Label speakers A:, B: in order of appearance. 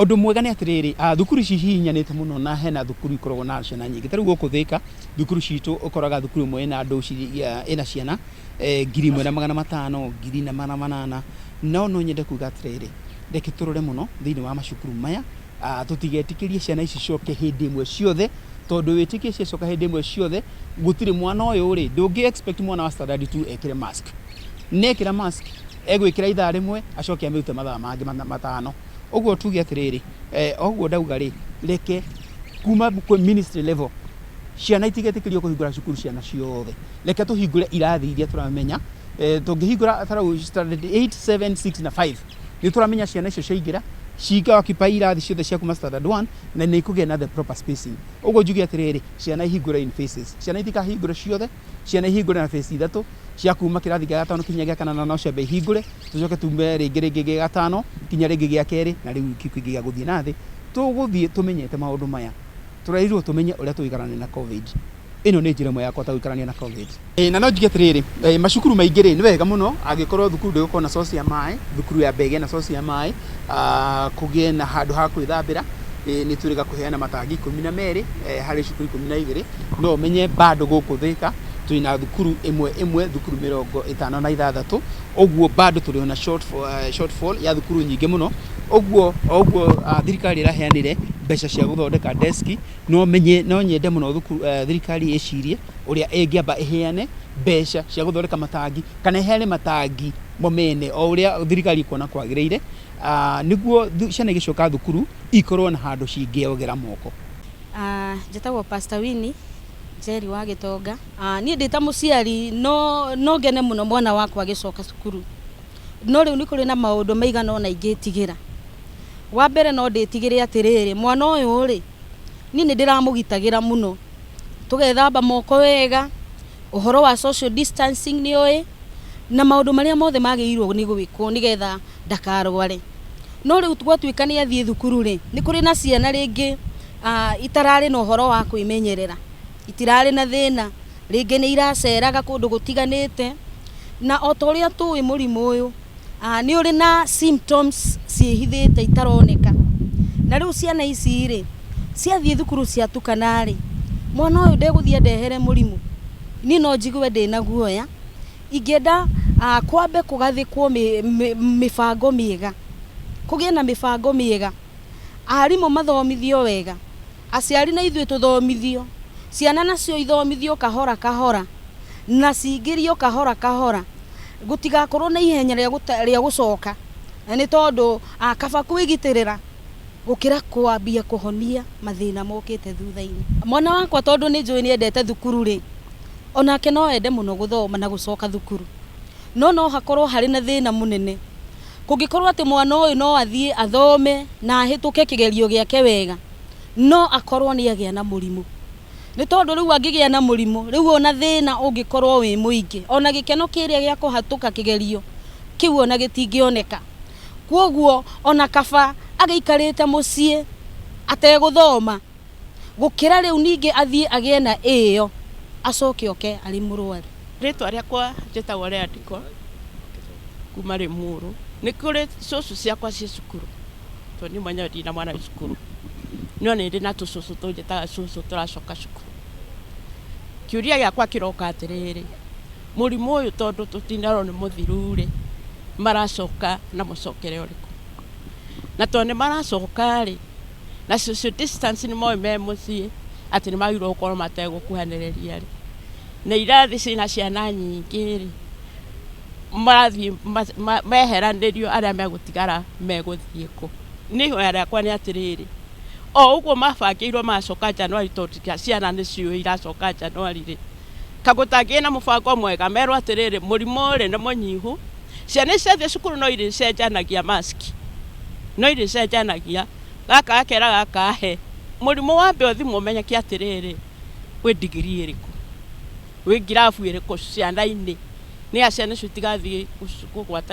A: Ũndũ mwega nĩ atĩrĩrĩ, thukuru ici ihihinyanĩte mũno na hena thukuru ikoragwo na ciana nyingĩ. Ta rĩu gũkũ Thĩka, thukuru citũ ũkoraga thukuru ĩmwe ĩna andũ ĩna ciana 1500, 1800. No no nyende kuga atĩrĩrĩ, reke tũrore mũno thĩinĩ wa macukuru maya, tũtigetĩkĩrie ciana ici cicoke hĩndĩ ĩmwe ciothe, tondũ wĩtĩkie ciacoka hĩndĩ ĩmwe ciothe, gũtirĩ mwana ũyũ rĩ, ndũngĩ expect mwana wa standard 2 ekĩre mask. Nekĩra mask, egwĩkĩra ithaa rĩmwe, acoke amĩrute mathaa mangĩ 5. Ũguo tuge atĩrĩrĩ, oguo ndauga rĩ, reke kuma kwĩ ministry level, ciana itigetĩkĩrio kũhingũra cukuru ciana ciothe. Reke tũhingũre irathi iria tũramenya, tũngĩhingũra ta rĩu standard 8, 7, 6 na 5, nĩ tũramenya ciana icio ciaingĩra, ciga occupy irathi ciothe cia kuma standard 1 na nĩ ikũgĩa na the proper spacing. Ũguo njuge atĩrĩrĩ, ciana ihingũre in phases. Ciana itikahingũre ciothe, ciana ihingũre na phase 3, cia kuma kĩrathi gĩa gatano kinya gĩa kanana no ciambe ihingũre, tũcoke tume rĩngĩ rĩngĩ gĩa gatano kinya rĩngĩ gĩa kerĩ, na rĩu kĩu kĩngĩ gĩa gũthiĩ na thĩ. Tũgũthiĩ tũmenyete maũndũ maya. Tũrerirwo tũmenye ũrĩa tũgũikarania na COVID. Ĩno nĩ njĩra ĩmwe ya kũhota gũikarania na COVID. Na no njuge atĩrĩrĩ, macukuru maingĩ rĩ, nĩ wega mũno angĩkorwo thukuru ndĩgũkorwo na source ya maĩ, thukuru yambe ĩgĩe na source ya maĩ, kũgĩe na handũ ha gwĩthambĩra. Nĩ twĩrĩga kũheana matangi 12 harĩ cukuru 12. No ũmenye bado gũkũ Thĩka twĩna thukuru ĩmwe ĩmwe, thukuru 56, ũguo bado tũrĩ ona shortfall ya thukuru nyingĩ mũno. Ũguo o ũguo thirikari ĩraheanire mbeca cia gũthondeka deski, no menye, no nyende mũno thukuru, thirikari ĩcirie ũrĩa ĩngĩamba ĩheane mbeca cia gũthondeka matangi, kana ĩheane matangi mo mene o ũrĩa thirikari ĩkuona kwagĩrĩire, nĩguo ciana igĩcoka thukuru ikorwo na handũ cingĩogera moko.
B: Njĩtagwo Pastor Winnie Njeri wa Gĩtonga. Niĩ ndĩ ta mũciari no ngene mũno mwana wakwa agĩcoka cukuru, no rĩu nĩ kũrĩ na maũndũ maigana ũna ingĩtigĩra. Wa mbere no ndĩtigĩre atĩrĩrĩ, mwana ũyũ rĩ, niĩ nĩ ndĩramũgitagĩra mũno, tũgethamba moko wega, ũhoro wa social distancing nĩ oĩ, na maũndũ marĩa mothe magĩrĩirwo nĩ gwĩkwo nĩgetha ndakarware. No rĩu gwatuĩka nĩ athiĩ thukuru rĩ, nĩ kũrĩ na ciana rĩngĩ itararĩ na ũhoro wa kwĩmenyerera, itirarĩ na thĩna, rĩngĩ nĩ iraceraga kũndũ gũtiganĩte, na o ta ũrĩa tũĩ mũrimũ ũyũ nĩ ũrĩ na symptoms ciĩhithĩte itaroneka. Na rĩu ciana ici rĩ, ciathiĩ thukuru ciatukana rĩ, mwana ũyũ ndegũthiĩ andehere mũrimũ. Niĩ no njigue ndĩna guoya, ingĩenda kwambe kũgathĩkwo mĩbango mĩega, kũgĩe na mĩbango mĩega, arimũ mathomithio wega, aciari na ithuĩ tũthomithio, ciana nacio ithomithio kahora kahora, na cingĩrio kahora kahora, gũtigakorwo na ihenya rĩa gũcoka, na nĩ tondũ kaba kwĩgitĩrĩra gũkĩra kwambia kũhonia mathĩna mokĩte thutha-inĩ. Mwana wakwa tondũ nĩ njũĩ nĩ endete thukuru rĩ, onake no ende mũno gũthoma na gũcoka thukuru, no no hakorwo harĩ na thĩna mũnene kũngĩkorwo atĩ mwana ũyũ no athiĩ athome na ahĩtũke kĩgerio gĩake wega, no akorwo nĩ agĩa na mũrimũ. Nĩ tondũ rĩu angĩgĩa na mũrimũ, rĩu ona thĩna ũngĩkorwo wĩ mũingĩ, ona gĩkeno kĩrĩa gĩa kũhatũka kĩgerio kĩu ona gĩtingĩoneka. Kwoguo ona kaba agĩikarĩte mũciĩ ategũthoma, gũkĩra rĩu ningĩ athiĩ agĩe na ĩyo acoke oke arĩ mũrwaru.
C: Rĩtwa rĩakwa njĩtagwo Leandiko kuma Limuru. Nĩ kũrĩ cũcũ ciakwa ciĩ cukuru, tondũ niĩ mwenyewe ndirĩ na mwana wĩ cukuru, no nĩ ndĩ na tũcũcũ tũnjĩtaga cũcũ tũracoka cukuru. Kĩũria gĩakwa kĩroka atĩrĩrĩ, mũrimũ ũyũ tondũ tũtinarwo nĩ mũthiru rĩ, maracoka na mũcokere ũrĩkũ? Na tondũ nĩ maracoka rĩ, na social distance nĩ moĩ me mũciĩ atĩ nĩ magĩrĩirwo gũkorwo mategũkuhanĩrĩria rĩ, na irathi ciĩna ciana nyingĩ rĩ, marathiĩ meheranĩrio arĩa megũtigara megũthiĩ kũ? Niĩ ihoya rĩakwa nĩ atĩrĩrĩ, o ũguo mabangĩirwo magacoka Januari tondũ ciana nĩ ciũĩ iracoka Januari rĩ, kagũtangĩgĩa na mũbango mwega merwo atĩrĩrĩ, mũrimũ rĩ nĩ mũnyihu, ciana ici ciathiĩ cukuru no irĩcenjanagia mask, no irĩcenjanagia, gaka gakera gaka he, mũrimũ wambe ũthimwo ũmenyeke atĩrĩrĩ, wĩ degree ĩrĩkũ, wĩ ngirabu ĩrĩkũ ciana-inĩ, nĩgetha ciana icio itigathiĩ kũgwatania.